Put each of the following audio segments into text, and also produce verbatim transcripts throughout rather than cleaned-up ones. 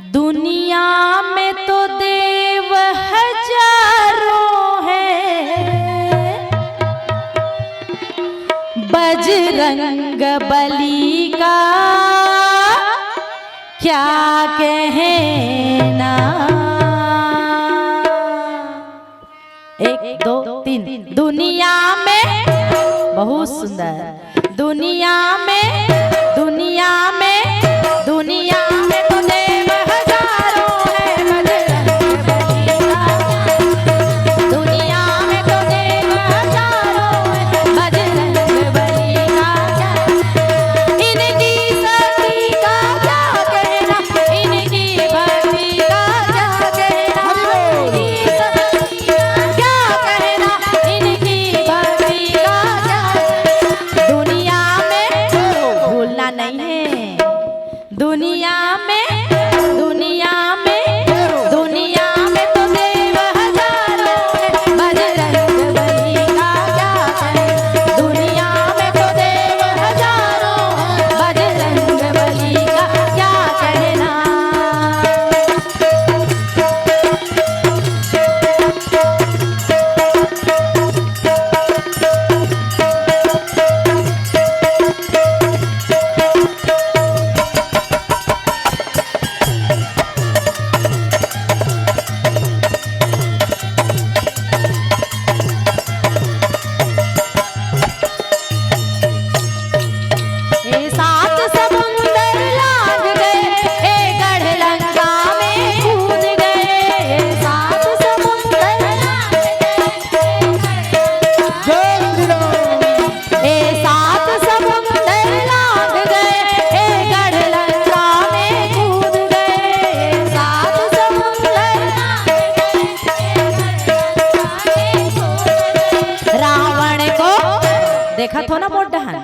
दुनिया में तो देव हजारों हैं, बजरंग बली का क्या कहना। एक, दो, तीन। दुनिया में, बहुत सुंदर। दुनिया में, दुनिया में, दुनिया में तो देव हजारों हैं, बजरंग बली का। दुनिया में तो देव हजारों हैं, बजरंग बली का। इनकी शक्ति का क्या कहना, इनकी भक्ति का क्या कहना, इनकी शक्ति का क्या कहना, इनकी भक्ति का क्या कहना। दुनिया में भूलना नहीं है, दुनिया में, दुनिया में, दुनिया में तो देव हजारों हैं, बजरंग बली का क्या कहना। दुनिया में तो देव हजारों हैं, बजरंग बली का क्या कहना। ए सात समुंदर लांघ गए, ए गढ़ लंका में कूद गए। ए सात समुंदर लांघ गए, जय श्री राम। ए सात समुंदर लांघ गए, ए गढ़ लंका में कूद गए। ए सात समुंदर लांघ गए, ए गढ़ लंका में कूद गए। रावण को देखत हो ना मोर डहन,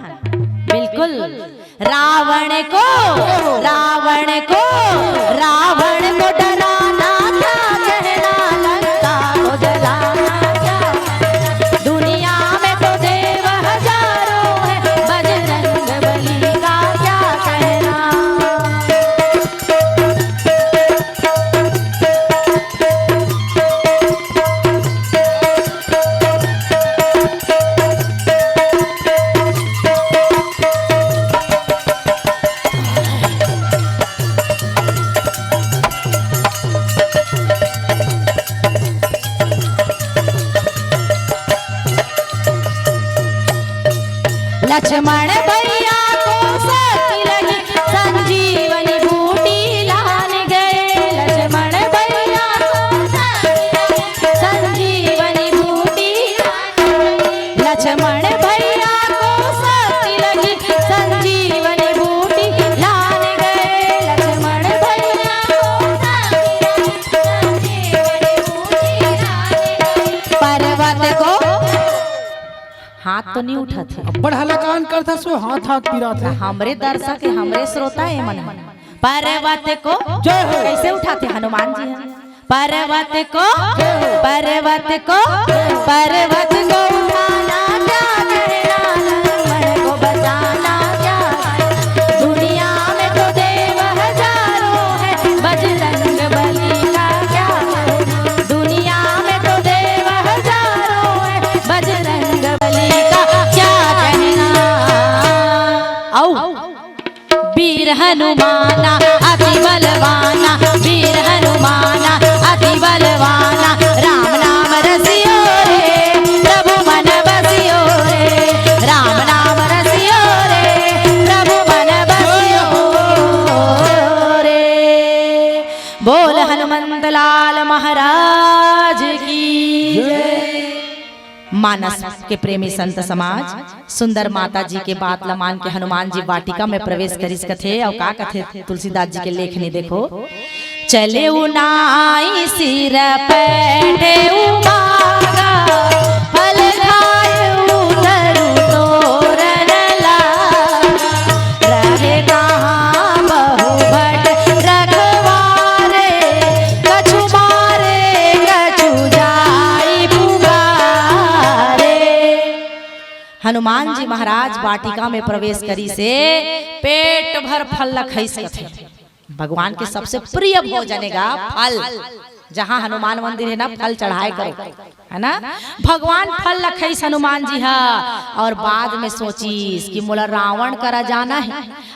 बिल्कुल। रावण को, रावण को, रावण को डराना क्या, कहना लंका को जलाना क्या। दुनिया में तो देव हजारों हैं, बजरंग बली का क्या कहना। लक्ष्मण भैया को शक्ति लगी, संजीवनी बूटी लान गए। लक्ष्मण भैया को शक्ति लगी, संजीवनी बूटी लान गए। लक्ष्मण भैया को शक्ति लगी, संजीवनी बूटी लान गए। लक्ष्मण भैया को शक्ति लगी, संजीवनी बूटी लान गए। पर्वत को हाथ तो नहीं उठत हे। अब्बड़ हलाकान करत हस, हाथ हाथ पिरात हे। हमरे दर्शक हे, हमरे श्रोता हे मन ह। पर्वत को जय हो। कैसे उठाथे हनुमान जी ह? पर्वत को, जय हो। पर्वत को, पर्वत को उठाना क्या कहना, लक्ष्मण को बचाना क्या। दुनिया में तो देव हजारों हैं, बजरंग बली का क्या। दुनिया में तो देव हजारों हैं, बजरंग बली का क्या कहना। आओ। वीर हनुमाना अति बलवाना, वीर हनुमाना अति बलवाना। राम नाम रसियो रे, प्रभु मन बसियो रे। राम नाम रसियो रे, प्रभु मन बसियो रे। बोल हनुमंत लाल महाराज की जय। मानस के प्रेमी संत समाज, सुंदर माता जी के बात ल मान के हनुमान जी वाटिका में प्रवेश करिस कथे। अउ का कथे तुलसीदास जी के लेखनी देखो। चले उनाई सिर पैठे उमागा, फल खाए उतरु तोरन लागा। रहे कहाँ बहु भट रखवारे, कछु मारे कछु जाई पुकारे। हनुमान जी महाराज वाटिका में प्रवेश करिस हे, पेट भर फल ल खइस कथे। भगवान के सबसे प्रिय भोजन हे गा फल। जहाँ हनुमान मंदिर हे ना, फल चढ़ाए करो, है ना? भगवान फल ल खइस हनुमान जी ह, और बाद में सोचिस कि मोला रावण करा जाना हे,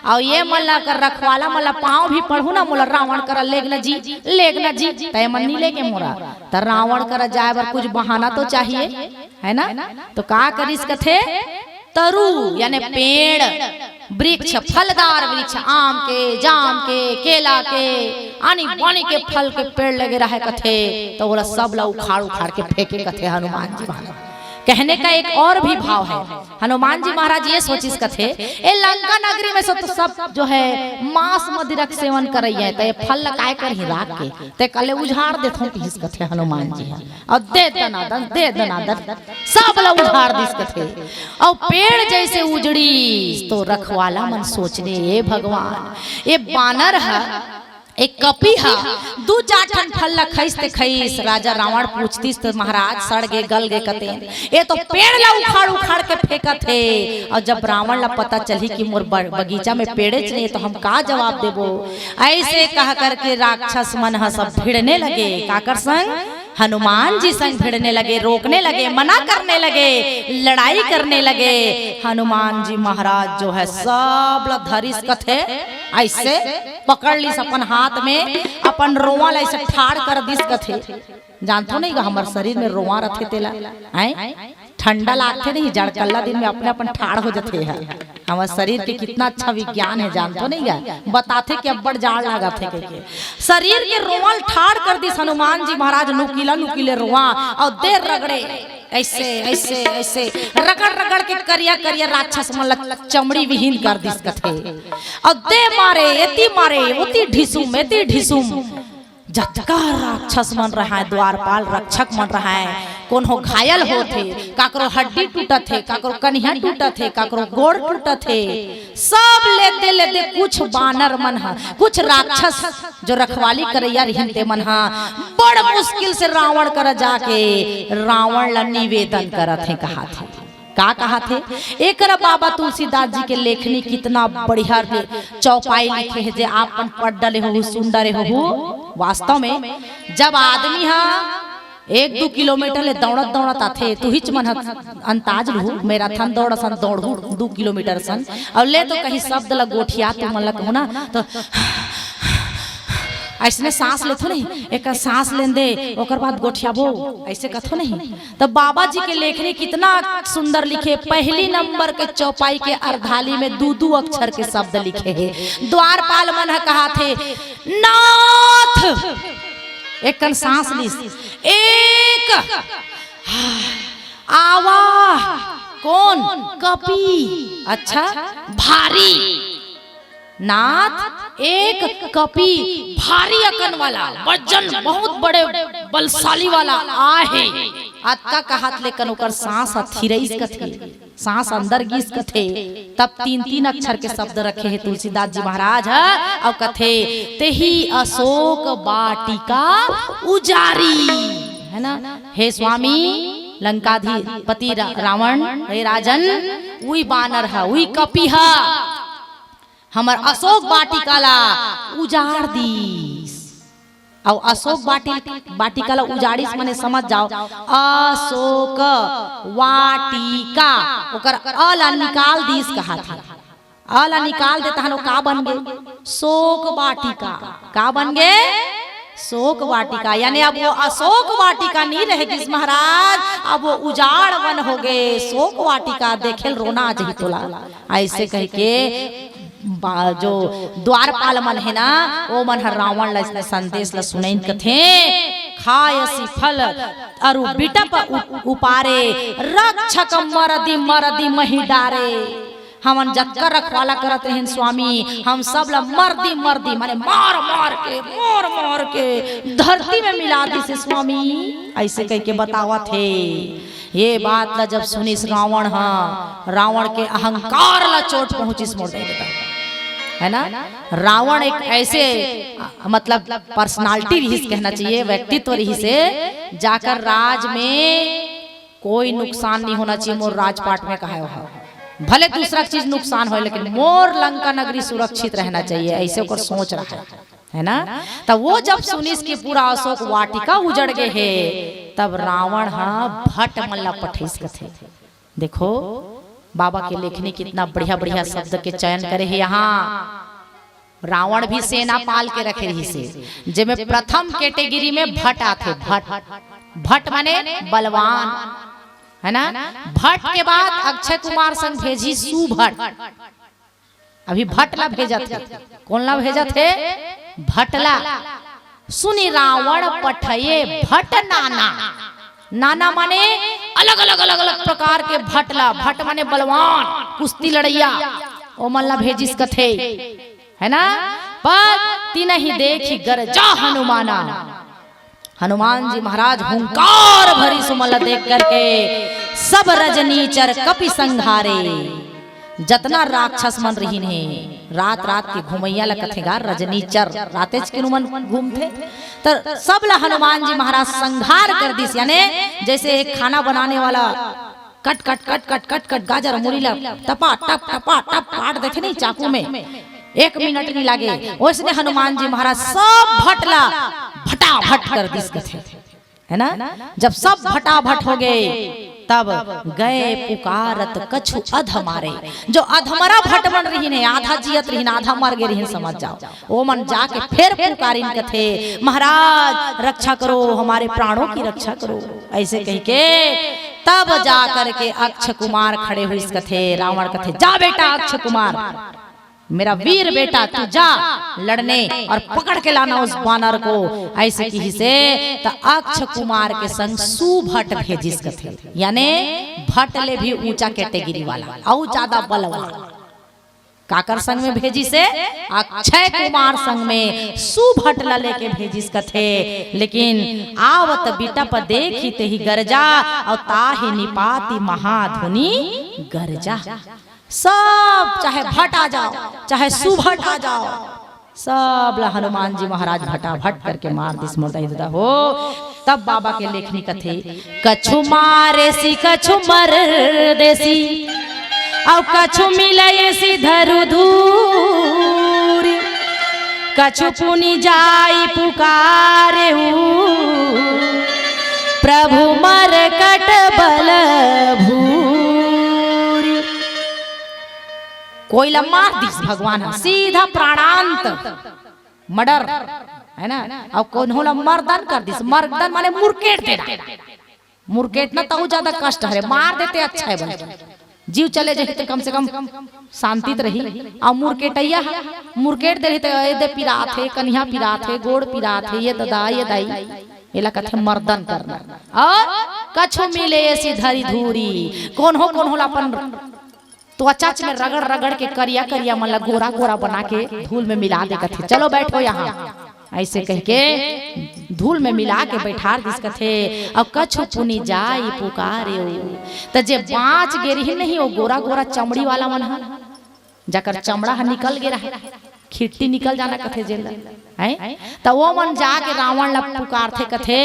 और ये मन ला कर रखवाला मन ला पाँव भी पड़हूँ ना, मोला रावण करा लेग न जी, लेग न जी, तय मन नहीं लेगे मोरा, त रावण करा जाए बर कुछ बहाना तो चाहिए, है ना? तो का करिस कथे, तरु यानी पेड़, वृक्ष, फलदार वृक्ष, आम के, जाम के, केला के, आनी बानी के फल के पेड़ लगे रहे कथे, तो ओला सब ला उखाड़ उखाड़ के फेंके कथे हनुमान जी महाराज। कहने का एक और भी भाव है, हनुमान जी महाराज ये सोचिस कथे, ए लंका नगरी में से तो सब जो है मांस मदिरा के सेवन करइया है, तो ये फल ला काय करही राख के, ते कले उजाड़ देथों किहिस कथे हनुमान जी ह। और दे दनादन, दे दनादन, सब ला उजाड़ दिस कथे। और पेड़ जैसे उजड़ी तो रखवाला मन सोचने, ए भगवान, ये बानर ह, एक कपी ह, दू चार ठन फल ला खइस ते खइस। राजा रावण पूछतिस त महाराज सड़ गे गल गे कतेन, ये तो पेड़ ला उखाड़ उखाड़ के फेंकत हे। और जब रावण ला पता चलही कि मोर ब-, बगीचा में पेड़ेच नहीं, तो हम का जवाब देबो? ऐसे कह करके राक्षस मन ह सब भिड़ने लगे। काकर संग? हनुमान जी संग भिड़ने लगे, रोकने लगे, मना करने लगे, लड़ाई करने लगे। हनुमान जी महाराज जो है सब ला धरिस कथे, ऐसे पकड़ लिस अपन हाथ में, अपन रोवा ला ऐसे ठाड़ कर दिस कथे। जानथो नहीं गा, हमर शरीर में रोवा रथे तेला, हैं? ठंडा लागथे नहीं, जड़कल्ला दिन में अपने अपन ठाड़ हो जथे ह। हमर शरीर के कितना अच्छा विज्ञान है, जानथो नहीं गा, बताथे कि अब्बड़ जाड़ लागत है कह के। शरीर के रोवा ल ठाड़ कर दिस हनुमान जी महाराज, नुकीला नुकीले रोवा, और दे रगड़े, ऐसे ऐसे ऐसे रगड़ रगड़ के करिया करिया राक्षस मन ल चमड़ी विहीन कर दिस कथे। और दे मारे, एती मारे, ओती ढिसुम, एती ढिसुम। जतका राक्षस मन रहय, द्वारपाल रक्षक मन रहय, कोनो घायल होत हे, काकरो हड्डी टूटत हे, काकरो कनिहा टूटत हे, काकरो गोड़ टूटत हे, सब लेते लेते कुछ बानर मन ह, कुछ राक्षस जो रखवाली करइया रहिन ते मन ह बड़ मुश्किल से रावण करा जाके रावण ला निवेदन करत हे, कहाथे। का कहाथे? एकरा बाबा तुलसीदास जी के लेखनी कितना बढ़िया ले चौपाई लिखे हे, जे आप मन पढ़ डले होहू, सुन डले होहू। वास्तव में जब आदमी ह एक दू किलोमीटर ले दौड़त दौड़त आथे, तुहिच मन ह अंदाज लुहू, मैराथन दौड़ असन दौड़हू दू किलोमीटर असन, और ले तो कहीं शब्द ला गोठिया तुमन ला कहूँ ना, तो अइसने सांस लेथो नहीं, एक सांस लेन दे, ओकर बाद गोठियाबो, ऐसे कथो नहीं। तो बाबा जी के लेखनी कितना सुंदर लिखे, पहली नंबर के चौपाई के अर्धाली में दू दू अक्षर के शब्द लिखे हे। द्वारपाल मन ह कहाथे, नाथ, एक कन सांस लिस, एक, आवा, कौन? कपी। अच्छा, भारी। नाथ, एक कपी भारी अकन वाला, वजन बहुत बड़े बलशाली वाला आहे। अतका कहत ले कन ओकर सांस ह थिरइस कथे, सांस अंदर गिस कथे। तब तीन तीन अक्षर के शब्द रखे हे तुलसीदास जी महाराज ह, अउ कथे, तेही अशोक बाटिका उजारी, है ना? हे स्वामी लंकाधिपति रा-, रावण, हे राजन, उई बानर ह, उई कपी ह, हमर अशोक बाटिका ला उजाड़ दीस। अउ अशोक बाटि-, बाटिका ला उजाड़िस मने समझ जाओ, अशोक वाटिका, ओकर अ ला निकाल दीस कहाथे। अ ला निकाल दे तहन ओ का बन गे? शोक वाटिका। का बन गे? शोक वाटिका। यानी अब वो अशोक वाटिका नहीं रह गिस महाराज, अब वो उजाड़ वन हो गे। शोक वाटिका देखे ल रोना आ जही तोला, ऐसे कह के बा-, जो द्वारपाल मन हे ना, ओ मन ह रावण ला इसने संदेश ला सुनइन कथे, खायसी फल अरु बिटप उ-, उपारे, रक्षक मरदी मरदी मही डारे। हमन जतका रखवाला करत रहेन स्वामी, हम सब ला मरदी मरदी, माने मार मार के, मार मार के धरती में मिला दिस स्वामी, ऐसे कह के बतावत हे। ये बात ला जब सुनिस रावण ह, रावण के अहंकार ला चोट पहुंचिस मोर देवता, है ना? रावण एक ऐसे, अ, मतलब पर्सनालिटी रहिस कहना चाहिए, व्यक्तित्व रहिस हे, जाकर राज में कोई नुकसान नहीं होना चाहिए मोर राजपाट में कहायो ह। भले दूसरा चीज नुकसान होय, लेकिन मोर लंका नगरी सुरक्षित रहना चाहिए, ऐसे ओकर सोच रहा है। है ना? तब वो जब सुनिस कि पूरा अशोक वाटिका उजड़ गे हे, तब रावण ह भट मन ला पठइस कथे। देखो, बाबा के लेखनी कितना बढ़िया बढ़िया शब्द के चयन करे हे यहाँ। रावण भी सेना पाल के रखे रहिस हे, जेमे प्रथम category में भट आथे। भट, भट माने बलवान, है ना? भट के बाद अक्षय कुमार संग भेजिस सुभट। अभी भट ला भेजत हे, कोन ला भेजत हे? भट ला। सुनि रावण पठये भट नाना। नाना माने अलग अलग अलग अलग प्रकार के भट ला। भट माने बलवान, कुश्ती लड़इया, ओमन ला भेजिस कथे, है ना? पर तिनहि देखि गरजा हनुमाना। हनुमान जी महाराज हुंकार भरिस ओमन ला देख करके, सब रजनीचर कपि संहारे। जतना राक्षस मन रहिन हे, रात रात के घुमइया ला कथे गा रजनीचर, रातेच के ओमन घूमथे। त सब ला हनुमान जी महाराज संहार कर दिस, याने जैसे एक खाना बनाने वाला कट कट कट कट कट कट गाजर मूली ला टपा टप टपा टप काट देथे नहीं चाकू में, एक मिनट नहीं लागे, ओइसने हनुमान जी महाराज सब भट ला भटाभट कर दिस कथे, है ना? जब सब भटाभट हो गए, तब गए पुकारत कछु अधमारे। जो अधमरा भट मन रहिन हे, आधा जियत रहिन, आधा मर गे रहिन, समझ जाओ, ओमन जाके फेर पुकारिन कथे, महाराज रक्षा करो, हमारे प्राणों की रक्षा करो, ऐसे कहिके तब जा करके अक्ष कुमार खड़े होइस कथे। रावण कथे, जा बेटा अक्ष कुमार, मेरा वीर बेटा, तू जा लड़ने और पकड़ के लाना उस बानर को, ऐसे किहिस हे। त अक्ष कुमार के संग सुभट भेजिस कथे, याने भट ले भी ऊंचा category वाला, अउ ज्यादा बलवान। काकर संग में भेजिस हे? अक्षय कुमार संग में सुभट ला लेके भेजिस कथे। लेकिन आवत बिटप देखि तेहि गरजा, अउ ताहि निपाति महाधुनि गरजा। सब, चाहे भट आ जाओ, चाहे सुभट आ जाओ, सब ला हनुमान जी महाराज भटाभट करके मार दिस मोर दाई ददा हो। तब बाबा के लेखनी कथे, कछु मारेसि कछु मर देसि, अउ कछु मिलयेसि धरु धूरि, कछु पुनि जाइ पुकारेउ, प्रभु मरकट बल भूरि। कोई ला मार दिस भगवान ह, सीधा प्राणांत, murder, है ना? अउ कोनो ला मर्दन कर दिस। मर्दन माने मुरकेट देना। मुरकेटना तहू ज्यादा कष्ट हरे, मार देते अच्छा हे बल्कि। जीव चले जाही त कम से कम शांति त रही। अउ मुरकेटइया ह, मुरकेट दे रही त ए दे पिरात हे, कनिहा पिरात हे, गोड़ पिरात हे, ये ददा, ये दाई, एला कथे मर्दन करना। अउ कछु मिलेसि धरि धूरि, कोनो कोनो ला अपन त्वचाच में रगड़ रगड़ के करिया करिया मन ला गोरा गोरा बना के धूल में मिला दे कथे, चलो बैठो यहाँ, ऐसे कह के धूल में मिला के बैठार दिस कथे। अउ कछु पुनि जाइ पुकारेउ, त जे बाँच गे रहिन नहीं, वो गोरा गोरा चमड़ी वाला मन ह, जकर चमड़ा ह निकल गे रहा, खिट्टी निकल जाना कथे जेला, हैं? त वो मन जाके रावण ला पुकारथे कथे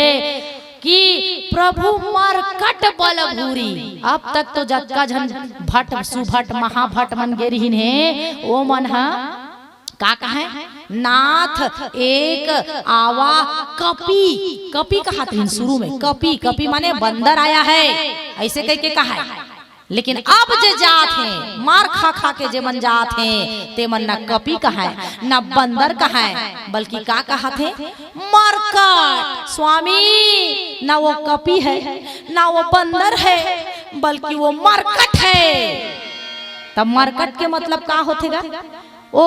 कि प्रभु मरकट बल भूरि। अब तक तो जतका झन भट, सुभट, महाभट मन गे रिहिन हे, वो मन ह का कहे, नाथ एक आवा कपी, कपी कहत रिहिन शुरू में, कपी, कपी माने बंदर आया है, ऐसे कह के कहा है। लेकिन अब जे जात हे, मार खा खा के जे मन जात हे, ते मन न कपी कहय, न बंदर कहय, बल्कि का कहत हे? मरकट। स्वामी, न वो कपी है, न वो बंदर है, बल्कि वो मरकट है। तब मरकट के मतलब का होथे गा? ओ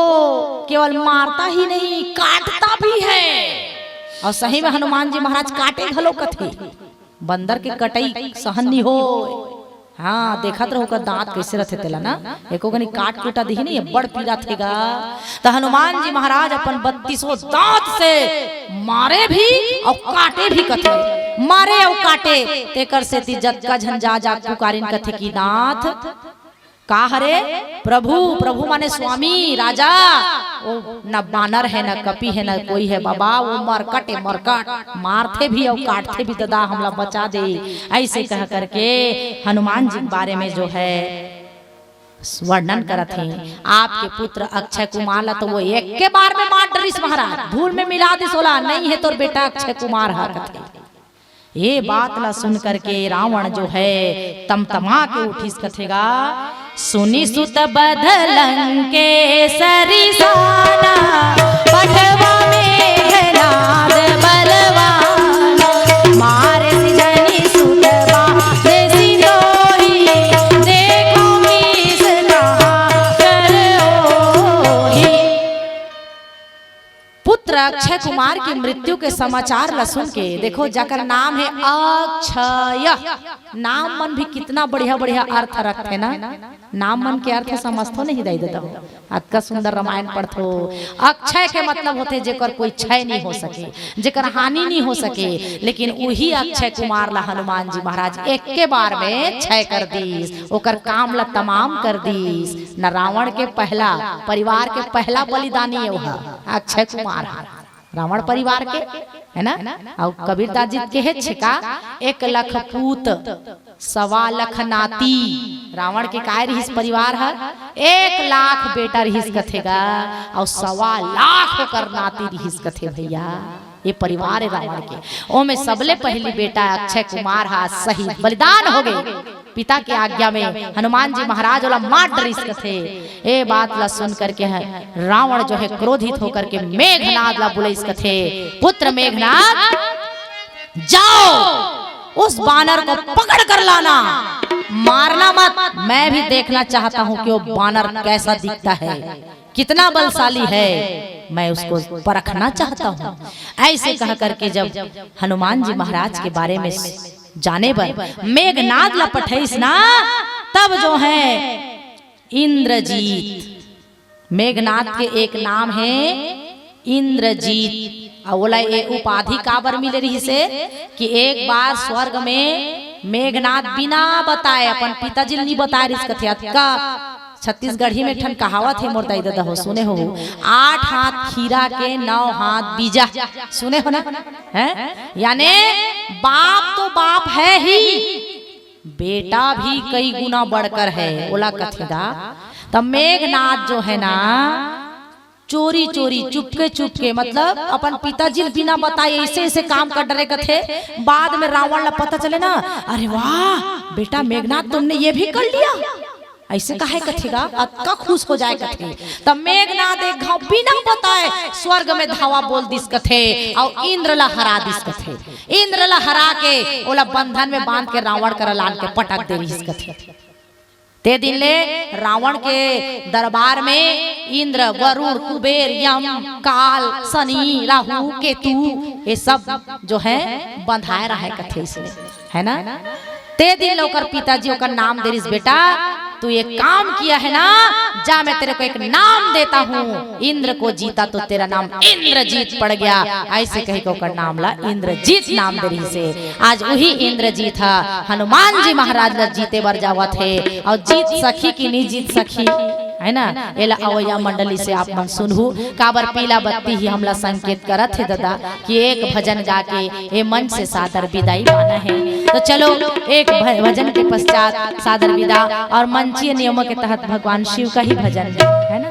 केवल मारता ही नहीं, काटता भी है। अउ सही में हनुमान जी महाराज काटे घलो कथे। बंदर के कटई सहन नी होय। हाँ, देखत रहो ओकर दांत कैसे रथे तेला ना, एको घनी काट कूटा दिही नहीं, बड़ पीरा थे गा। त हनुमान जी महाराज अपन बत्तीसों दांत से मारे भी अउ काटे भी कथे, मारे अउ काटे। तेकर सेती जतका झन जा जा पुकारिन कथे कि नाथ, का हरे? प्रभु, प्रभु माने स्वामी, राजा। ओ न बानर है, न कपी है, न कोई है बाबा, वो मरकट ए मरकट, मारथे भी अउ काटथे भी, ददा हमला बचा दे। ऐसे कह करके हनुमान जी के बारे में जो है वर्णन करत हे। आपके पुत्र अक्षय कुमार ला तो वो एक के बार में मार डरिस महाराज, धूल में मिला दिस ओला, "नहीं हे तोर बेटा अक्षय कुमार हा," कथे। ये बात ला सुन करके रावण जो है तमतमा के उठिस, कथे गा, "सुनि सुत बध लंकेसरि साना, पठवा मेघनाद बलवाना, मारसि जनि सुत बाँधसि दोही, देखो कीस कहा कर ओही।" पुत्र अक्षय कुमार की मृत्यु के समाचार ला सुन के, देखो, जकर नाम है अक्षय, नाम मन भी कितना बढ़िया बढ़िया अर्थ रखथे ना। नाम मन के अर्थ समझथो नहीं दाई ददा हो? अतका सुंदर रामायण पढ़थो। अक्षय के मतलब होथे जेकर कोई क्षय नहीं हो सके, जेकर हानि नहीं हो सके, लेकिन उही अक्षय कुमार ला हनुमान जी महाराज एक के बार में क्षय कर दीस, ओकर काम ला तमाम कर दीस। न रावण के पहला, परिवार के पहला बलिदानी हे ओहा, अक्षय कुमार हा। रावण परिवार के, है ना? अउ कबीरदास जी के हे छिका, "एक लख पूत, सवा लख नाती।" रावण के काय रिहिस परिवार हर? एक लाख बेटा रिहिस कथे गा, अउ सवा लाख ओकर नाती रिहिस कथे भैया। ये परिवार हे रावण के। ओमे सबले पहली बेटा अक्षय कुमार हा शहीद, बलिदान हो गे। पिता के आज्ञा में हनुमान जी महाराज ओला मार डरिस कथे। ए बात ला सुन करके ह-, रावण जो है क्रोधित होकर के मेघनाद ला बुलाइस कथे, "पुत्र मेघनाद, जाओ, उस बानर को पकड़ कर लाना, मारना मत, मैं भी देखना चाहता हूँ कि वो बानर कैसा दिखता है, कितना बलशाली है, मैं उसको परखना चाहता हूँ।" ऐसे कह करके जब हनुमान जी महाराज के बारे में जाने बर मेघनाद ला पठइस ना, तब जो है इंद्रजीत, मेघनाद के एक नाम हे इंद्रजीत। अउ ओला ये उपाधि काबर मिले रिहिसे कि एक बार स्वर्ग में मेघनाद बिना बताए अपन पिताजी ल नी बताए रिहिस कथे। अतका छत्तीसगढ़ी में ठन कहावत हे मोर दाई ददा हो, सुने हो, "आठ हाथ खीरा के नौ हाथ बीजा।" सुने हो ना? हैं? याने बाप तो बाप है ही, बेटा भी कई गुना बढ़कर है, ओला कथे गा। त मेघनाद जो है ना, चोरी चोरी, चुपके चुपके, मतलब अपन पिताजी ल बिना बताए ऐसे ऐसे काम कर डरे कथे। बाद में रावण ला पता चले ना, "अरे वाह बेटा मेघनाद, तुमने ये भी कर लिया?" ऐसे काहे कथे गा, अतका खुश हो जाए कथे। त मेघनाद एक घाव बिना बताए स्वर्ग में धावा बोल दिस कथे, अउ इंद्र ला हरा दिस कथे। इंद्र ला हरा के ओला बंधन में बांध के रावण करा लान के पटक दे रिहिस कथे। ते दिन ले रावण के दरबार में इंद्र, वरुण, कुबेर, यम, काल, शनि, राहु, केतु, ये सब जो है बंधाए रहे कथे इसमें, है ना? ते दिन ले ओकर पिताजी ओकर नाम दे रिहिस, "बेटा, तू ये काम किया है ना, जा, मैं तेरे को एक नाम देता हूँ, इंद्र को जीता तो तेरा नाम इंद्रजीत पड़ गया।" ऐसे कह के ओकर नाम ला इंद्रजीत नाम दे रिहिसे। आज उही इंद्रजीत ह हनुमान जी महाराज ला जीते बर जावत हे। अउ जीत सकही कि नी जीत सकही, है ना? एला अवैया मंडली से आप मन सुनहू, काबर पीला बत्ती ही हमला संकेत करत हे ददा कि एक भजन गा के ए मंच से सादर विदाई पाना है। तो चलो, एक भ-, भजन के पश्चात सादर विदा, और मंचीय नियमों के तहत भगवान शिव का ही भजन, है ना?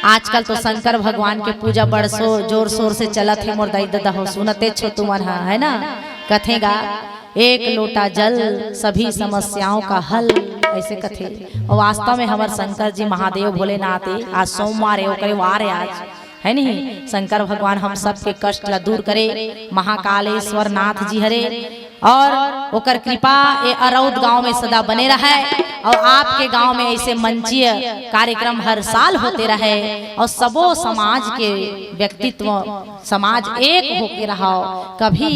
आजकल तो शंकर भगवान के पूजा बड़ शोर, जोर शोर से चलत हे मोर दाई ददा हो, सुनते छो तुमन ह, है ना? कथे गा, "एक लोटा जल, सभी समस्याओं का हल", ऐसे कथे। और वास्तव में हमर शंकर जी महादेव भोलेनाथ हे, आज सोमवार हे, ओकरे वार हे आज, है नहीं? शंकर भगवान हम सबके कष्ट ला दूर करे, महाकालेश्वर नाथ जी हरे, और ओकर कृपा ए अरौद गांव में सदा बने रहे, और आपके गांव में ऐसे मंचीय कार्यक्रम हर साल होते रहे, और सबो समाज के व्यक्तित्व, समाज एक होके रहो, कभी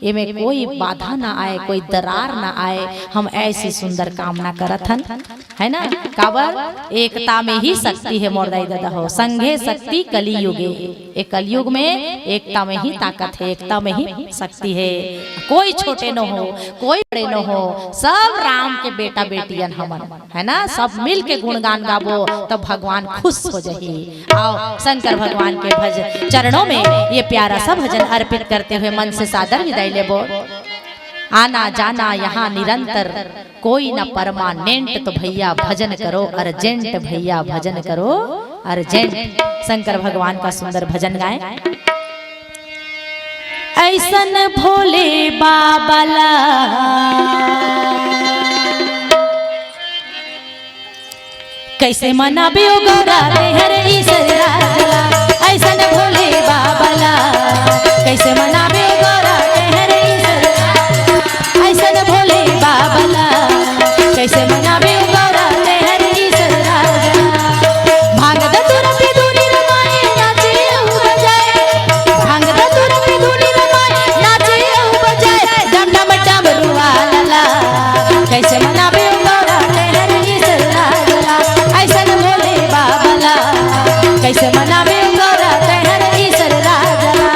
एमे कोई बाधा ना आए, कोई दरार ना आए। हम ऐसी सुंदर कामना करत हन, है ना? काबर एकता में ही शक्ति है मोर दाई ददा हो, संघे शक्ति कलियुगे। ए कलयुग में एकता में ही ताकत है, एकता में ही शक्ति है। कोई छोटे न हो, कोई बड़े न हो, सब राम के बेटा बेटियन हमन, है ना? सब मिल के गुणगान गाबो, तब भगवान खुश हो जाही। आओ, शंकर भगवान के भज चरणों में ये प्यारा सा भजन अर्पित करते हुए मन से सादर विदाई लेबो। आना जाना यहाँ निरंतर, कोई ना परमानेंट। तो भैया भजन करो अर्जेंट, भैया भजन करो अर्जेंट। शंकर भगवान का सुंदर भजन गाएं। ऐसन भोले बाबा ला कैसे मनाबे ओ गौरा तेहर ईसर राज ला, ऐसन भोले बाबा ला। कैसे मनाबे ओ गौरा तेहर ईसर राज ला, ऐसन भोले बाबा ला। कैसे मनाबे ओ गौरा तेहर ईसर राज ला। भांग धतूरा पी धुनी रमाए नाचे अउ बजाए। भांग धतूरा पी धुनी रमाए नाचे अउ बजाए। डम डम डम रुआ लला। कैसे मनाबे ओ गौरा तेहर ईसर राज ला, ऐसन भोले बाबा ला। कैसे मनाबे ओ गौरा तेहर ईसर राज ला।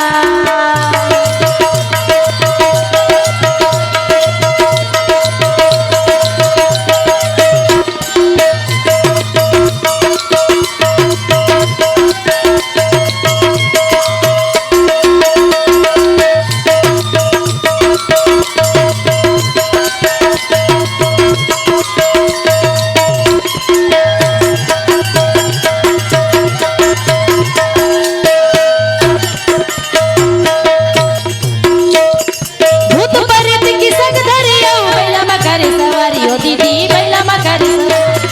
भूत प्रेत के संग धरे अउ बइला म करे सवारी ओ दीदी, बइला म करे सवारी।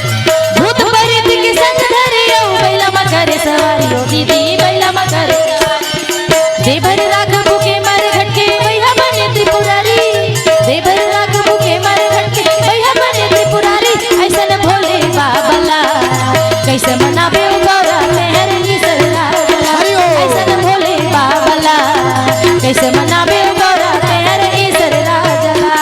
भूत प्रेत के संग धरे अउ बइला म करे सवारी ओ दीदी, बइला म करे सवारी। देबर राख भूखे मर घटके भैया बने त्रिपुरारी। देबर राख भूखे मर घटके भैया बने त्रिपुरारी। ऐसन भोले बाबा ला कैसे मनाबे ओ गौरा तेहर ईसर राज ला। हरि ओम। ऐसन भोले बाबा ला कैसे मनाबे ओ गौरा तेहर ईसर राज ला।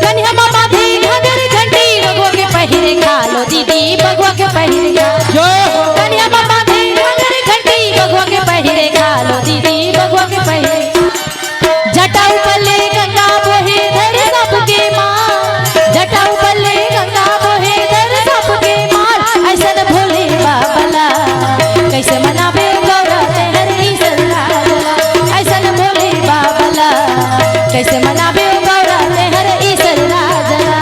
कनिहा म बांधे घाघर घंटी, बघवा के पहिरे खाल ओ दीदी, बघवा के पहिरे खाल। जय हो। कनिहा म बांधे घाघर घंटी, बघवा के पहिरे खाल ओ दीदी, बघवा के पहिरे। जटा ऊपर ले गंगा बोहे धर सबके माल, जटा ऊपर ले गंगा बोहे धर सबके माल। ऐसन भोले बाबा ला कैसे मनाबे ओ गौरा तेहर ईसर राज ला। ऐसन भोले बाबा ला कैसे मनाबे ओ गौरा तेहर ईसर राज ला।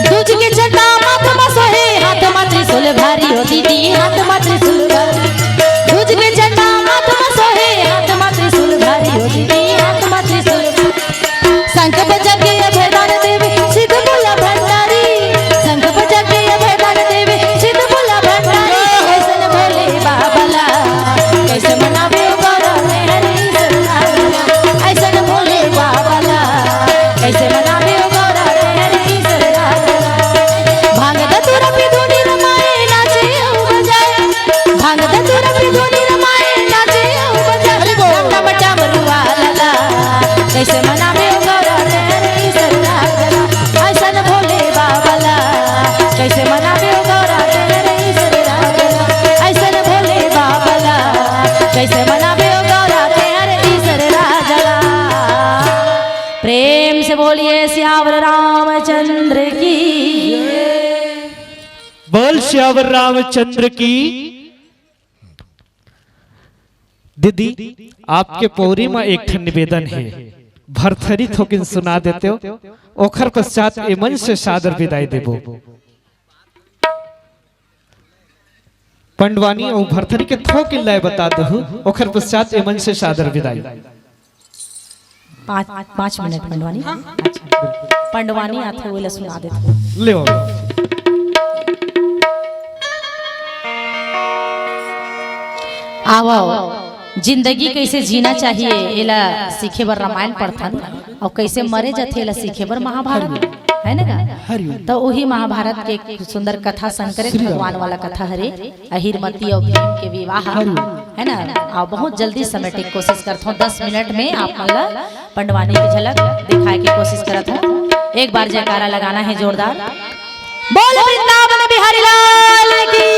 दूज के झंडा माथ म सोहे, हाथ म त्रिशूल भारी ओ दीदी, हाथ म त्रिशूल भारी। दूज के झंडा माथ म सोहे, हाथ म त्रिशूल भारी ओ दीदी, हाथ म त्रिशूल भारी। शंख बजा के अभयदान देवे, सिद्ध भोला भंडारी। शंख बजा के अभयदान देवे, सिद्ध भोला भंडारी। ऐसन भोले बाबा ला कैसे मनाबे ओ गौरा तेहर ईसर राज ला। ऐसन भोले बाबा ला कैसे मनाबे ओ गौरा तेहर ईसर राज ला। भांग धतूरा पी धुनी रमाए नाचे अउ बजाए। भांग धतूरा पी धुनी रमाए नाचे अउ बजाए। हरि बोल। डम डम डम रुआ लला। कैसे मनाबे ओ गौरा तेहर ईसर राज ला। ऐसन भोले बाबा ला कैसे मनाबे ओ गौरा तेहर ईसर राज ला। ऐसन भोले बाबा ला कैसे मनाबे ओ गौरा तेहर ईसर राज ला। प्रेम से बोलिए सियावर रामचंद्र की। बोल सियावर रामचंद्र की। दीदी, आपके पौरी म एक ठन निवेदन हे, भरथरी थोकिन सुना देतेव, ओखर पश्चात ए मंच से सादर विदाई देबो। पंडवानी अउ भरथरी के थोकिन लय बता दहू, ओखर पश्चात ए मंच से सादर विदाई। पाँच, पाँच मिनट पंडवानी। हाँ। अच्छा। पंडवानी आथे, ओला सुना देथव। ले बाबा। आवव, जिंदगी कैसे जीना चाहिए, एला सीखे बर रामायण पढ़थन, अउ कैसे मरे जाथे, एला सीखे बर महाभारत, है ना गा? हरिओम। तो वही महाभारत के एक सुंदर कथा संकलित श्री राम। भगवान वाला कथा हरे। अहिरमती अउ भीम के विवाह, हम्म। है ना? अउ बहुत जल्दी समेटे के कोशिश करथों, दस मिनट में आप मन ला पंडवानी की झलक दिखाए के कोशिश करत हूँ। एक बार जयकारा लगाना है जोरदार। बोल वृंदावन बिहारी लाल की।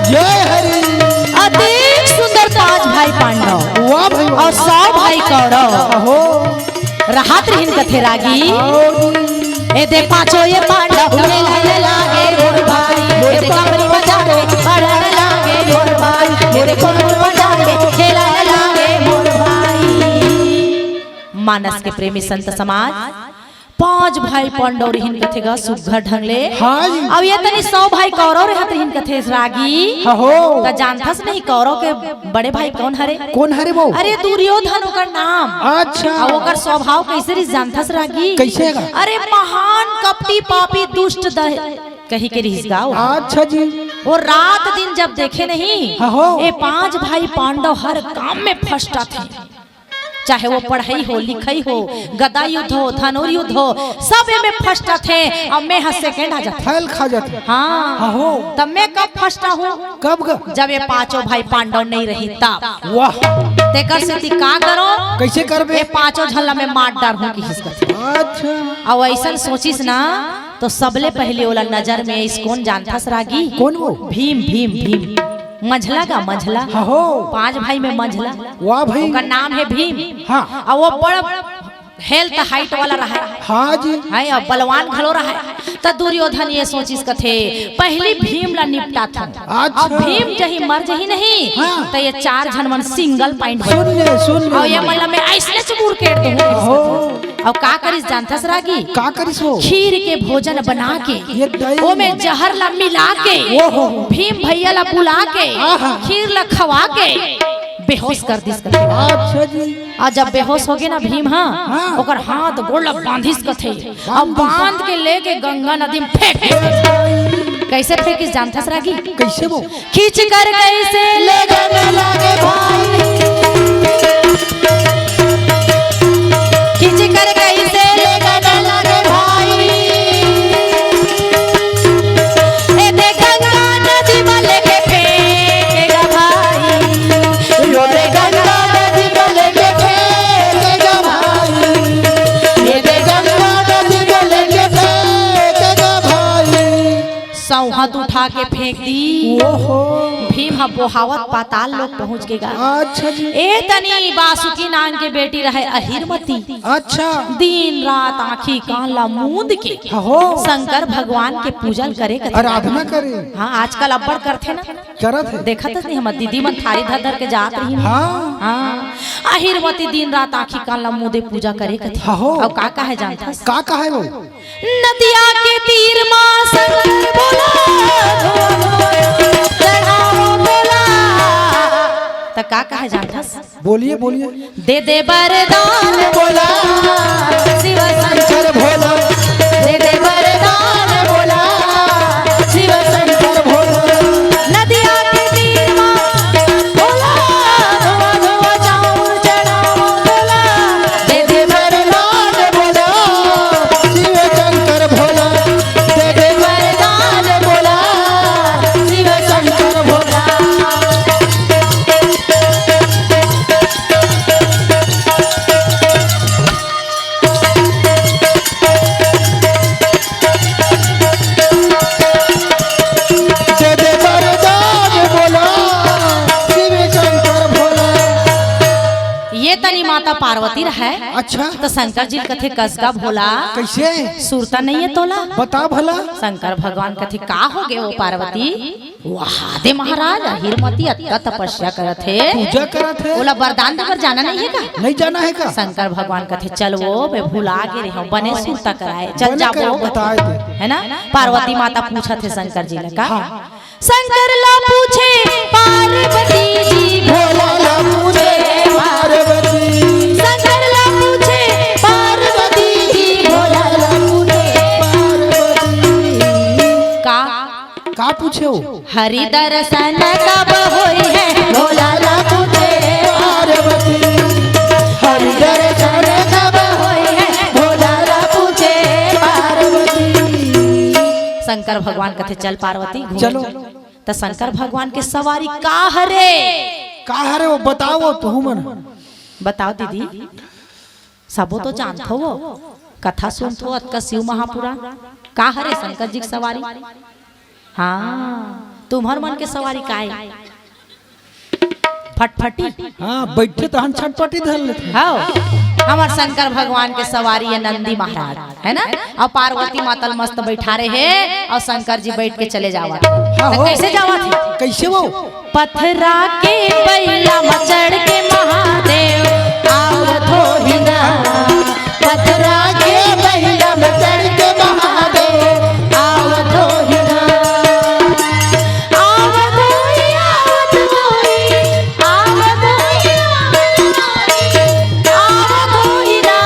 जय हरि। अति सुंदर पांच भाई पांडव, वाह भाई वाह। अउ सौ भाई कौरव। अहो। रहत रहिन कथे रागी। ए दे पांचों ये पांडव, खेलने लागे मोर भाई, ए दे कमर बजा के, पढ़ने लागे मोर भाई, ए दे कमर बजा के, खेलने लागे मोर भाई। मानस के प्रेमी संत समाज, पांच भाई पांडव रहिन कथे गा सुग्घर ढंग ले। हाँ जी। अउ ये तनी सौ भाई कौरव रहत रहिन कथे रागी। हाँ हो। त जानथस नहीं कौरव के बड़े भाई कौन हरे? कौन हरे वो? अरे दुर्योधन ओकर नाम। अच्छा। अउ ओकर स्वभाव कैसे रहिस जानथस रागी? कैसे गा? अरे महान कपटी पापी दुष्ट द-, कही के रहिस गा वो। अच्छा जी। वो रात दिन जब देखे नहीं, हाँ हो। ये पांच भाई पांडव हर काम में फर्स्ट आथे। चाहे वो पढ़ई हो, लिखई हो, गदा युद्ध हो, धनुर युद्ध हो, सब एमे फर्स्ट आथे, अउ मैं ह सेकंड आ जाथे। फैल खा जाथे। हाँ। हाँ हो। तब मैं कब फर्स्ट आहूँ? कब ग? जब ये पांचों भाई पांडव नहीं रही तब। वाह। तेकर सेती का करो? कैसे करबे? ये पांचों झन ला मैं मार डारहूँ किहिस कथे। अच्छा। अउ अइसन सोचिस ना, तो सबले पहले ओला नजर में आइस कोन जानथस रागी? कोन वो? भीम, भीम, भीम। मंझला का मंझला। हाँ हो। पांच भाई में मंझला। वाह भाई। ओकर नाम है भीम। हाँ। अउ वो बड़ हेल्थ हाइट वाला रहय। हाँ जी। है, अउ बलवान घलो रहय। त दुर्योधन ये सोचिस कथे, पहली भीम ला निपटाथन। अच्छा। अउ भीम जही मर जही नहीं, हाँ। त ये चार झन मन सिंगल पॉइंट बन। सुन ले, सुन ले। अउ ये मन ला मैं अइसने चुबुर केर दूँ। हो। अउ का करिस जानथस रागी? का करिस वो? खीर के भोजन बना के, ये दही। ओमे जहर ला मिला के, ओहो। भीम भैया ला बुला के, आहा। खीर ला खवा के, बेहोश कर दिस कथे। अच्छा जी। अउ जब बेहोश होगे ना भीम, हाँ, हाँ। ओकर हाथ गोड़ ला बांधिस कथे। अउ बांध के लेके गंगा नदी में फेंक दिस। कैसे फेंकिस जानथस रागी? कैसे वो? खींच कर कैसे ले गन लागे भाई, खींच कर कैसे ले गन लागे भाई। ए दे गंगा नदी में लेके फेंकेगा भाई, यो दे गंगा नदी में लेके फेंकेगा भाई, ये दे गंगा नदी में लेके फेंकेगा भाई। सौ हाथ उठा के फेंक दी। ओहो। भीम ह बोहावत पाताल लोक पहुंच गे गा। अच्छा जी। ए तनी बासुकी नाम के बेटी रहय अहिरमती। अच्छा। दिन रात आंखी कान ला मूंद के हो। शंकर भगवान के पूजन करे कथे। आराधना करे। हाँ, आजकल अब्बड़ करथे ना। करत हे। देखत हस नहीं, हमर दीदी मन थारी धर धर के जात रहिन। हाँ। हाँ। अहिरमती दिन रात आंखी कान ला मूंदे पूजा करे कथे। हो। अउ का कहे जानथस? का कहे वो? नदिया के तीर मा शंकर भोला, चढ़ाओ भोला। त का कहे जानथस? बोलिए, बोलिए। दे दे वरदान भोला, शिव शंकर भोला। दे दे वरदान भोला, शिव शंकर भोला। नदिया के तीर मा भोला, धुआं धुआं चाउर चढ़ाओ भोला। दे दे वरदान भोला, शिव शंकर भोला। दे दे वरदान भोला, शिव शंकर भोला। पार्वती रहय। अच्छा। त शंकर जी कथे, "कस गा भोला, कइसे? सुरता नइ हे तोला?" बता भला। शंकर भगवान कथे, "का होगे ओ पार्वती?" "वाह दे महाराज, अहिरमती अतका तपस्या करत हे, पूजा करत हे। ओला वरदान दे बर जाना नइ हे का?" "नइ जाना हे का?" शंकर भगवान कथे, "चल वो, मैं भुला गे रेहेंव, बने सुरता कराए, चल बने जाबो, कर बताए दे।" हे ना? पार्वती माता पूछत हे शंकर जी ला का? हाँ। शंकर ला पूछे पार्वती जी, भोला ला पूछे पार्वती। शंकर ला पूछे पार्वती जी, भोला ला पूछे पार्वती। का? का पूछे हो? हरि दर्शन कब होई है, भोला ला पूछे पार्वती। हरि दर्शन कब होई है, भोला ला पूछे पार्वती। शंकर भगवान कथे, "चल पार्वती, घूम।" चलो। त शंकर भगवान के सवारी का हरे? का हरे वो बताओ तुहू मन। बताओ दीदी, सबो तो जानथो वो, कथा सुनथो अतका शिव महापुराण। का हरे शंकर जी के सवारी? हाँ, तुम्हर मन के सवारी काय? फटफटी। हाँ, बइठे तहन छटपटी धर लेथे। हव, हमर शंकर भगवान के सवारी हे नंदी महाराज, हे ना? अउ पार्वती माता ल मस्त बइठारे हे, अउ शंकर जी बइठ के चले जावत हे। हाँ त हो। कइसे जावत हे? कइसे वो? पथरा के बइला म चढ़ के महादेव आवत होही ना। पथरा के बइला म चढ़ के महादेव आवत होही ना। आवत होही, आवत होही, आवत होही, आवत होही, आवत होही ना।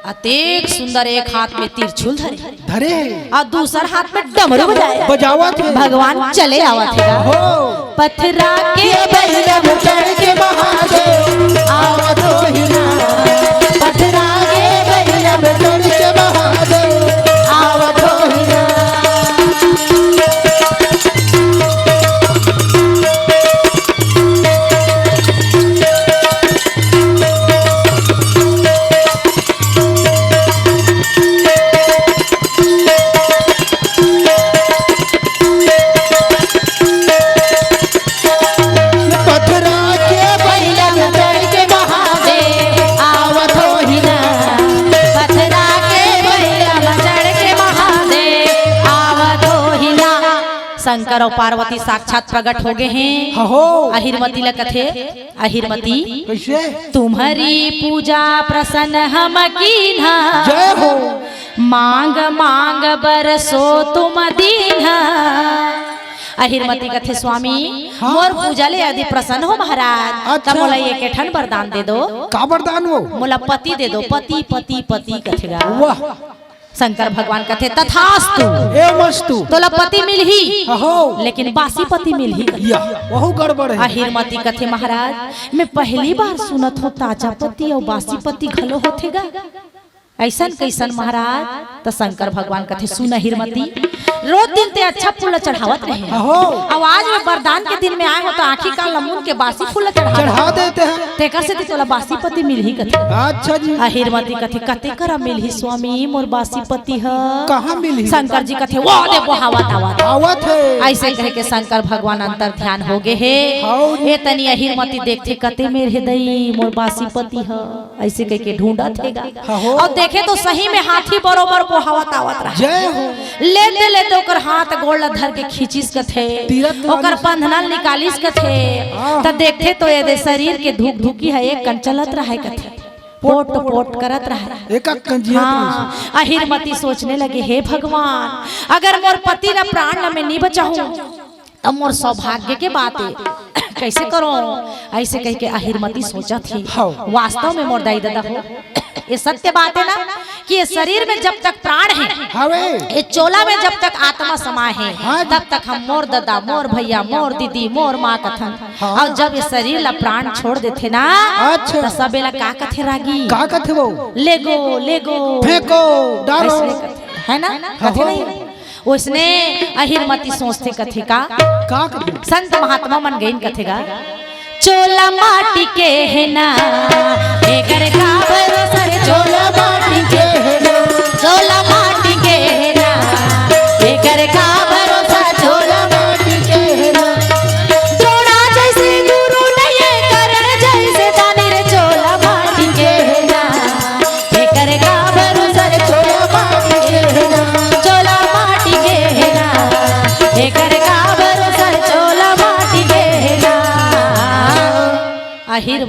अतेक सुंदर, एक हाथ में त्रिशूल धरे, धरे। अउ दूसर हाथ में डमरू बजाए। बजावत हे। भगवान चले आवत हे। हो। पथरा के बइला म चढ़ के महादेव आवत होही ना। पथरा के बइला म चढ़ के महादेव आवत होही ना। पथरा के बइला म चढ़ के महादेव आवत होही ना। पथरा के बइला म चढ़ के महादेव आवत होही ना। शंकर अउ पार्वती साक्षात प्रगट होगे हे। हो। अहिरमती ल कथे, अहिरमती, कइसे? तुम्हरी पूजा प्रसन्न हम कीन्हा। जय हो। मांग मांग बर सो तुम दीन्हा। अहिरमती कथे, स्वामी, हाँ। मोर पूजा ले यदि प्रसन्न हो महाराज, अच्छा। त मोला एके ठन वरदान दे दो। का वरदान वो? मोला पति दे दो, पति, पति, पति कथे गा। वाह। शंकर भगवान कथे, "तथास्तु।" एवमस्तु। तोला पति मिलही, अहो। लेकिन बासी पति मिलही। या, वहू गड़बड़ हे। अहिरमती कथे, "महाराज, मैं पहली बार सुनत हों ताजा पति अउ बासी पति घलो होथे गा। अइसन कइसन महाराज?" त शंकर भगवान कथे, "सुन अहिरमती, रोज दिन ते अच्छा फूल चढ़ावत रहे। अहो। अउ आज मैं वरदान के दिन में आए हों त आँखी कान ल मूंद के बासी फूल चढ़ा चढ़ा देते हैं। तेकर सेती तोला बासी पति मिलही," कथे। अच्छा जी। अहिरमती कथे, "कते करा मिलही स्वामी मोर बासी पति ह?" कहाँ मिलही? शंकर जी कथे, "वो दे बोहावत आवत हे। आवत हे।" अइसे कहिके शंकर भगवान अंतर ध्यान होगे हे। हौ जी। ए तनी अहिरमती देखथे, "कते मेर हे दई मोर बासी पति ह?" अइसे कहिके ढूंढत हे गा। हाँ हो। अउ देखे तो सही में हाथी बरोबर बोहावत आवत रहे। जय हो। लेते लेते ओकर हाथ गोड़ ल धर के खींचिस कथे, तीरथ वाली ओकर पंधना ल निकालिस कथे, हाँ। त देखथे तो एदे शरीर के धुकधुकी ह एक कन चलत रहय कथे, पोट पोट करत रहय। एक एक कन जियत हाँ, रहिस। अहिरमती सोचने लगे, "हे भगवान, अगर मोर पति ल प्राण ल मैं नी बचाहूं, त मोर सौभाग्य के बात ए, कइसे करों?" अइसे कहिके अहिरमती सोचत हे। हौ। वास्तव में मोर दाई ददा हो, ए सत्य बात हे ना कि ए शरीर में जब तक प्राण हे, हवे। ए चोला में जब तक आत्मा समाए हे, हाँ जी। तब तक हम मोर ददा, मोर भइया, मोर दीदी, मोर माँ कथन। हाँ। अउ जब ए शरीर ला प्राण छोड़ देथे ना, अच्छा। त सबे ला का कथे रागी? का कथे वो? "लेगो, लेगो।" फेंको, डालो। अइसने कथे, हे ना? हाँ कथे हो। नहीं? ओइसने अहिरमती सोचथे कथे का? का कथे? संत महात्मा मन गइन कथे गा, "चोला माटी के हे ना, एकर का भरोसा रे, चोला माटी के हे ना, चोला माटी के हे ना, एकर का भरोसा, चोला माटी के हे ना। द्रोणा जइसे गुरु नइये, कर्ण जइसे दानी रे,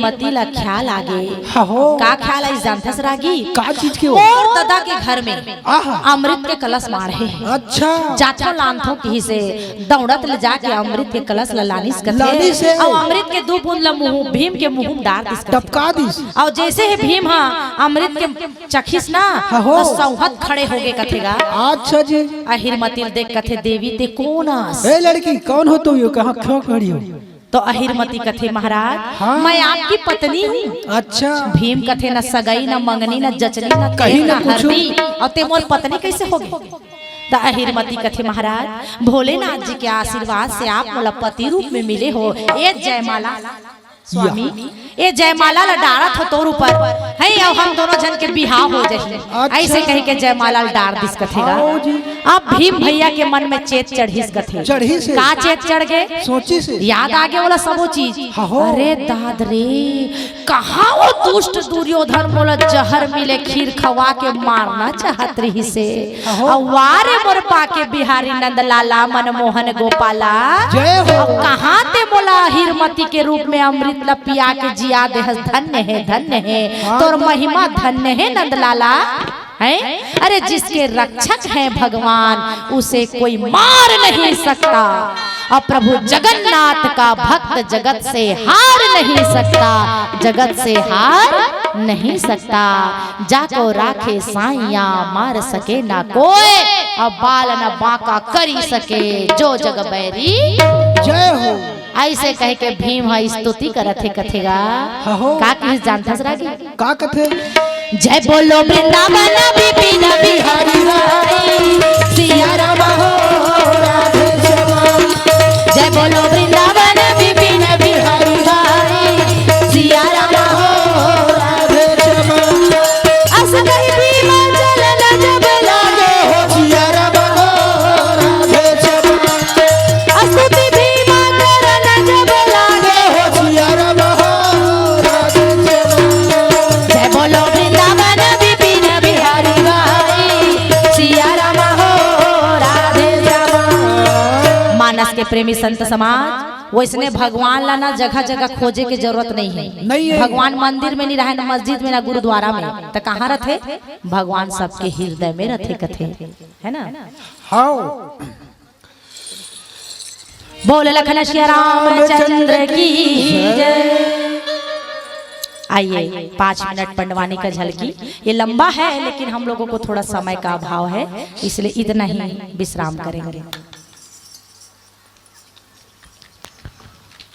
पति ला ख्याल आगे। हाँ हो। का ख्याल आइस जानथस रागी? का चीज के हो? मोर ददा के घर में आहा। अमृत के कलश माढ़े हे। अच्छा। जाथो लानथो किहिसे, दौड़त ले जाके अमृत के कलश ला लानिस कथे। लानिस हे। अउ अमृत के दू बूंद ला मुंह, भीम के मुंह में डार दिस कथे। टपका दिस। अउ जैसे ही भीम हा अमृत के चखिस ना, हाँ हो। तो सौहत खड़े होगे कथे गा। अच्छा जी। अहिरमती ल देख कथे, "देवी ते कोन अस?" ए लड़की, कौन हो तुम? यो कहाँ क्यों खड़ी हो? तो अहिरमती कथे, "महाराज, हाँ। मैं आपकी पत्नी हूँ।" अच्छा। भीम कथे, "न सगई, न मंगनी, न जचनी, न कहीं तेल, न न कुछू। हरदी, अउ ते मोर पत्नी कैसे होगे?" त अहिरमती कथे, "महाराज, भोलेनाथ जी के आशीर्वाद से आप मोला पति रूप में मिले हो। ए जयमाला, स्वामी, ए जयमाला ला डारत हो तोर ऊपर, है, अउ हम दोनों झन के बिहाव हो जाही।" अच्छा। ऐसे कह के जयमाला ला डार दिस कथे गा। हाँ जी। अब भीम भैया के मन में चेत चढ़िस कथे। चढ़िस हे। का चेत चढ़ गे? सोचिस हे। याद आगे ओला सबो चीज। हाँ हो। अरे दाद रे, कहाँ वो दुष्ट दुर्योधन मोला जहर मिले खीर खवा के मारना चाहत रहिस हे। अहो। अउ वा रे मोर बांके बिहारी नंदलाला मनमोहन गोपाला। जय हो। अउ कहाँ ते मोला अहिरमती के रूप में अमृत ला पिया के जिया देहस। धन्य हे, धन्य हे। हाँ। तोर महिमा धन्य हे नंदलाला। हैं? अरे जिसके रक्षक हैं भगवान, उसे कोई मार नहीं सकता। और प्रभु जगन्नाथ का भक्त जगत से हार नहीं सकता, जगत से हार नहीं सकता। जाको राखे साइया मार सके ना कोई, और बाल न बांका करी सके जो जग बैरी। जय हो। ऐसे कह के भीम ह स्तुति करत हे कथे गा। हाँ हो। का कहिस जानथस रागी? का कथे? जय बोलो वृंदावन विपिन बिहारी राई, सिया राम हो राधे श्याम। जय बोलो वृंदावन विपिन बिहारी राई, सिया राम हो राधे श्याम। अस कहि भीमा चलन जब लागे हो सिया राम हो राधे श्याम। स्तुति भीमा करन जब लागे हो सिया राम हो राधे श्याम। जय बोलो वृंदावन विपिन बिहारी राई, सिया राम हो राधे श्याम। मानस के प्रेमी संत समाज, वैसने भगवान ला ना जगह जगह खोजे के जरूरत नहीं है। नहीं है। भगवान मंदिर में नहीं रहे, ना मस्जिद में, ना गुरुद्वारा में, तो कहाँ रथे? भगवान सबके हृदय में रथे कथे, है ना? हाँ। बोल लखन सिया रामचंद्र की जय। आइए, पाँच मिनट पंडवानी का झलकी। ये लंबा है, लेकिन हम लोगों को थोड़ा समय का अभाव है, इसलिए इतना ही विश्राम करेंगे।